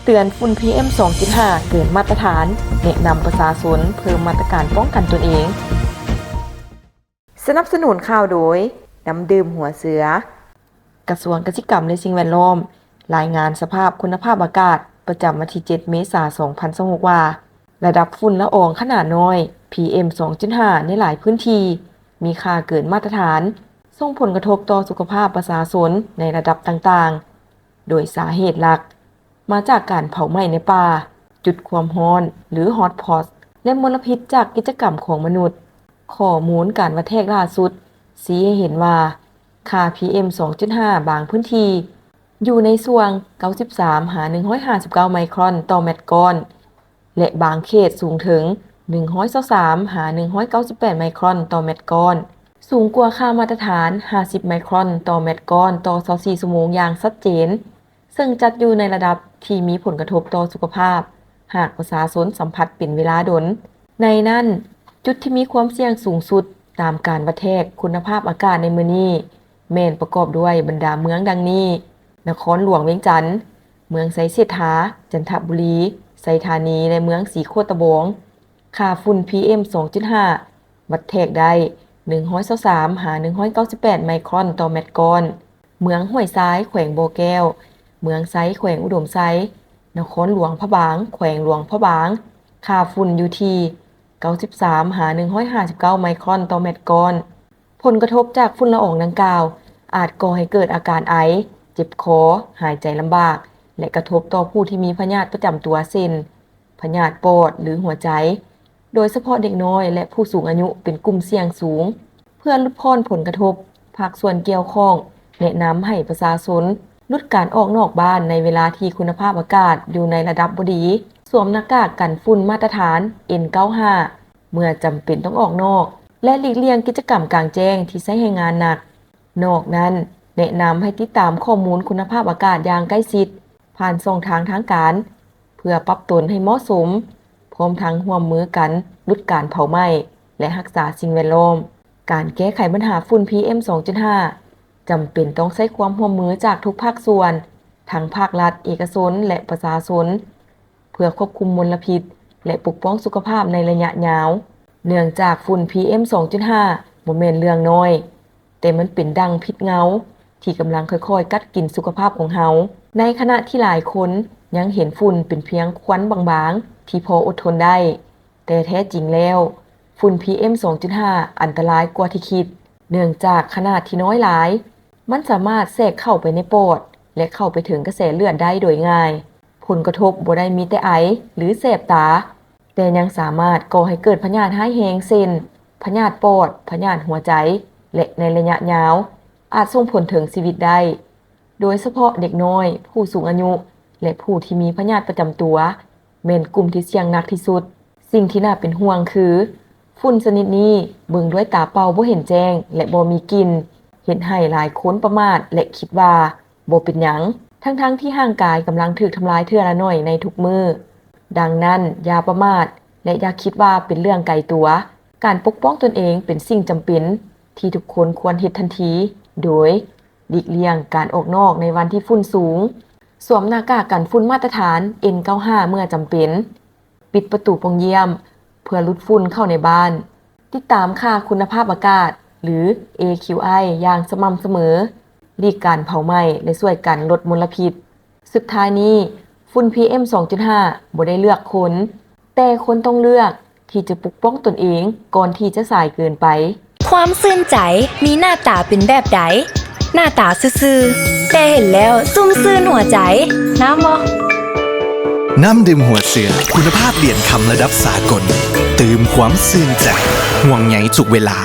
ເຕືອນຝຸ່ນ ພີເອັມ ສອງຈຸດຫ້າ ເກີນມາດຕະຖານ, ແນະນຳປະຊາຊົນເພີ່ມມາດຕະການປ້ອງກັນຕົນເອງ. ສະໜັບສະໜູນຂ່າວໂດຍ ນ້ຳດື່ມຫົວເສືອ. ກະຊວງກະສິກຳ ແລະ ສິ່ງແວດລ້ອມ ລາຍງານສະພາບຄຸນນະພາບອາກາດ ປະຈຳວັນທີເຈັດ ເມສາ ສອງພັນຊາວຫົກ ວ່າ ລະດັບຝຸ່ນລະອອງຂະໜາດນ້ອຍ ພີເອັມ ສອງຈຸດຫ້າ ໃນຫຼາຍພື້ນທີ່ ມີຄ່າເກີນມາດຕະຖານ, ສົ່ງຜົນກະທົບຕໍ່ສຸຂະພາບປະຊາຊົນໃນລະດັບຕ່າງໆ, ໂດຍສາເຫດຫຼັກ ມາຈາກການເຜົາໄໝ້ໃນປ່າ, ຈຸດຄວາມຮ້ອນ ຫຼື ຮອດພອດ ແລະ ມົນລະພິດຈາກກິດຈະກຳຂອງມະນຸດ. ຂໍ້ມູນການວັດແທກລ່າສຸດຊີ້ໃຫ້ເຫັນວ່າ ຄ່າ ພີເອັມ ສອງຈຸດຫ້າ ບາງພື້ນທີ່ຢູ່ໃນຊ່ວງ ເກົ້າສິບສາມ ຫາ ໜຶ່ງຮ້ອຍຫ້າສິບເກົ້າ ໄມຄຣອນຕໍ່ແມັດກ້ອນ ແລະ ບາງເຂດສູງເຖິງ ໜຶ່ງຮ້ອຍຊາວສາມ ຫາ ໜຶ່ງຮ້ອຍເກົ້າສິບແປດ ໄມຄຣອນຕໍ່ແມັດກ້ອນ, ສູງກວ່າຄ່າມາດຕະຖານ ຫ້າສິບ ໄມຄຣອນຕໍ່ແມັດກ້ອນຕໍ່ ຊາວສີ່ ຊົ່ວໂມງຢ່າງຊັດເຈນ. ເຊິ່ງຈັດຢູ່ໃນລະດັບທີ່ມີຜົນກະທົບຕໍ່ສຸຂະພາບ ຫາກປະຊາຊົນສຳຜັດເປັນເວລາດົນ. ໃນນັ້ນ, ຈຸດທີ່ມີຄວາມສ່ຽງສູງສຸດຕາມການວັດແທກຄຸນນະພາບອາກາດໃນມື້ນີ້ ແມ່ນປະກອບດ້ວຍບັນດາເມືອງດັ່ງນີ້: ນະຄອນຫຼວງວຽງຈັນ, ເມືອງໄຊເສດຖາ, ຈັນທະບູລີ, ໄຊທານີ ແລະ ເມືອງສີໂຄດຕະບອງ. ຄ່າຝຸ່ນ ພີເອັມ ສອງຈຸດຫ້າ ວັດແທກໄດ້ ໜຶ່ງຮ້ອຍຊາວສາມ ຫາ ໜຶ່ງຮ້ອຍເກົ້າສິບແປດ ໄມຄຣອນຕໍ່ແມັດກ້ອນ. ເມືອງຫ້ວຍຊາຍ ແຂວງບໍ່ແກ້ວ, ເມືອງໄຊ ແຂວງອຸດົມໄຊ, ນະຄອນຫຼວງພະບາງ ແຂວງຫຼວງພະບາງ, ຄ່າຝຸ່ນຢູ່ທີ່ ເກົ້າສິບສາມ ຫາ ໜຶ່ງຮ້ອຍຫ້າສິບເກົ້າ ໄມຄຣອນຕໍ່ແມັດກ້ອນ. ຜົນກະທົບຈາກຝຸ່ນລະອອງດັ່ງກ່າວ ອາດກໍ່ໃຫ້ເກີດອາການໄອ, ເຈັບຄໍ, ຫາຍໃຈລຳບາກ ແລະ ກະທົບຕໍ່ຜູ້ທີ່ມີພະຍາດປະຈຳຕົວ ເຊັ່ນ ພະຍາດປອດ ຫຼື ຫົວໃຈ, ໂດຍສະເພາະເດັກນ້ອຍ ແລະ ຜູ້ສູງອາຍຸເປັນກຸ່ມສ່ຽງສູງ. ເພື່ອຫຼຸດຜ່ອນຜົນກະທົບ, ພາກສ່ວນກ່ຽວຂ້ອງແນະນຳໃຫ້ປະຊາຊົນຫຼຸດການອອກນອກບ້ານໃນເວລາທີ່ຄຸນນະພາບອາກາດຢູ່ໃນລະດັບບໍ່ດີ, ສວມໜ້າກາກກັນຝຸ່ນມາດຕະຖານ ເອັນເກົ້າຫ້າ ເມື່ອຈຳເປັນຕ້ອງອອກນອກ ແລະ ຫຼີກລ່ຽງກິດຈະກຳກາງແຈ້ງທີ່ໃຊ້ແຮງງານໜັກ. ນອກນັ້ນ, ແນະນຳໃຫ້ຕິດຕາມຂໍ້ມູນຄຸນນະພາບອາກາດຢ່າງໃກ້ຊິດ ຜ່ານຊ່ອງທາງທາງການ ເພື່ອປັບຕົນໃຫ້ເໝາະສົມ, ພ້ອມທັງຮ່ວມມືກັນຫຼຸດການເຜົາໄໝ້ ແລະ ຮັກສາສິ່ງແວດລ້ອມ. ການແກ້ໄຂບັນຫາຝຸ່ນ ພີເອັມ ສອງຈຸດຫ້າ ຈຳເປັນຕ້ອງໃຊ້ຄວາມຮ່ວມມືຈາກທຸກພາກສ່ວນ, ທັງພາກລັດ, ເອກະຊົນ ແລະ ປະຊາຊົນ. ເພື່ອຄວບຄຸມມົນລະພິດ ແລະ ປົກປ້ອງສຸຂະພາບໃນໄລຍະຍາວ. ເນື່ອງຈາກຝຸ່ນ ພີເອັມ ສອງຈຸດຫ້າ ບໍ່ແມ່ນເລື່ອງນ້ອຍ, ແຕ່ມັນເປັນດັ່ງພິດເງົາທີ່ກຳລັງຄ່ອຍໆກັດກິນສຸຂະພາບຂອງເຮົາ. ໃນຂະນະທີ່ຫຼາຍຄົນຍັງເຫັນຝຸ່ນເປັນພຽງຄວັນບາງໆທີ່ພໍອົດທົນໄດ້, ແຕ່ແທ້ຈິງແລ້ວ, ຝຸ່ນ ພີເອັມ ສອງຈຸດຫ້າ ອັນຕະລາຍກວ່າທີ່ຄິດ. ເນື່ອງຈາກຂະໜາດທີ່ນ້ອຍຫຼາຍ, ມັນສາມາດແຊກເຂົ້າໄປໃນປອດ ແລະ ເຂົ້າໄປເຖິງກະແສເລືອດໄດ້ໂດຍງ່າຍ. ຜົນກະທົບບໍ່ໄດ້ມີແຕ່ໄອ ຫຼື ແສບຕາ, ແຕ່ຍັງສາມາດກໍ່ໃຫ້ເກີດພະຍາດຮ້າຍແຮງ ເຊັ່ນ ພະຍາດປອດ, ພະຍາດຫົວໃຈ ແລະ ໃນໄລຍະຍາວ ອາດສົ່ງຜົນເຖິງຊີວິດໄດ້. ໂດຍສະເພາະເດັກນ້ອຍ, ຜູ້ສູງອາຍຸ ແລະ ຜູ້ທີ່ມີພະຍາດປະຈຳຕົວ ແມ່ນກຸ່ມທີ່ສ່ຽງໜັກທີ່ສຸດ. ສິ່ງທີ່ໜ້າເປັນຫ່ວງຄື ຝຸ່ນຊະນິດນີ້ເບິ່ງດ້ວຍຕາເປົ່າບໍ່ເຫັນແຈ້ງ ແລະ ບໍ່ມີກິ່ນ, ເຮັດໃຫ້ຫຼາຍຄົນປະໝາດ ແລະ ຄິດວ່າບໍ່ເປັນຫຍັງ, ທັງໆທີ່ຮ່າງກາຍກຳລັງຖືກທຳລາຍເທື່ອລະໜ້ອຍໃນທຸກມື້. ດັ່ງນັ້ນ, ຢ່າປະໝາດ ແລະ ຢ່າຄິດວ່າເປັນເລື່ອງໄກຕົວ. ການປົກປ້ອງຕົນເອງເປັນສິ່ງຈຳເປັນທີ່ທຸກຄົນຄວນເຮັດທັນທີ, ໂດຍ ຫຼີກລ່ຽງການອອກນອກໃນວັນທີ່ຝຸ່ນສູງ, ສວມໜ້າກາກກັນຝຸ່ນມາດຕະຖານ ເອັນເກົ້າຫ້າ ເມື່ອຈຳເປັນ, ປິດປະຕູປ່ອງຢ້ຽມເພື່ອຫຼຸດຝຸ່ນເຂົ້າໃນບ້ານ, ຕິດຕາມຄ່າຄຸນນະພາບອາກາດ ຫຼື ເອຄິວໄອ ຢ່າງສະໝ່ຳສະເໝີ, ຫຼີກການເຜົາໄໝ້ ແລະ ຊ່ວຍກັນລົດມົນລະພິດ. ສຸດທ້າຍນີ້, ຝຸ່ນ ພີເອັມ ສອງຈຸດຫ້າ ບໍ່ໄດ້ເລືອກຄົນ, ແຕ່ຄົນຕ້ອງເລືອກທີ່ຈະປົກປ້ອງຕົນເອງກ່ອນທີ່ຈະສາຍເກີນໄປ. ຄວາມຊື່ນໃຈມີໜ້າຕາເປັນແບບໃດ? ໜ້າຕາຊື່ໆ ແຕ່ເຫັນແລ້ວຊຸ່ມຊື່ນຫົວໃຈ. ງາມບໍ່? ນ້ຳດື່ມຫົວເສືອ ຄຸນນະພາບຫຼຽນຄຳລະດັບສາກົນ, ຕື່ມຄວາມຊື່ນໃຈ, ຫ່ວງໃຍທຸກເວລາ.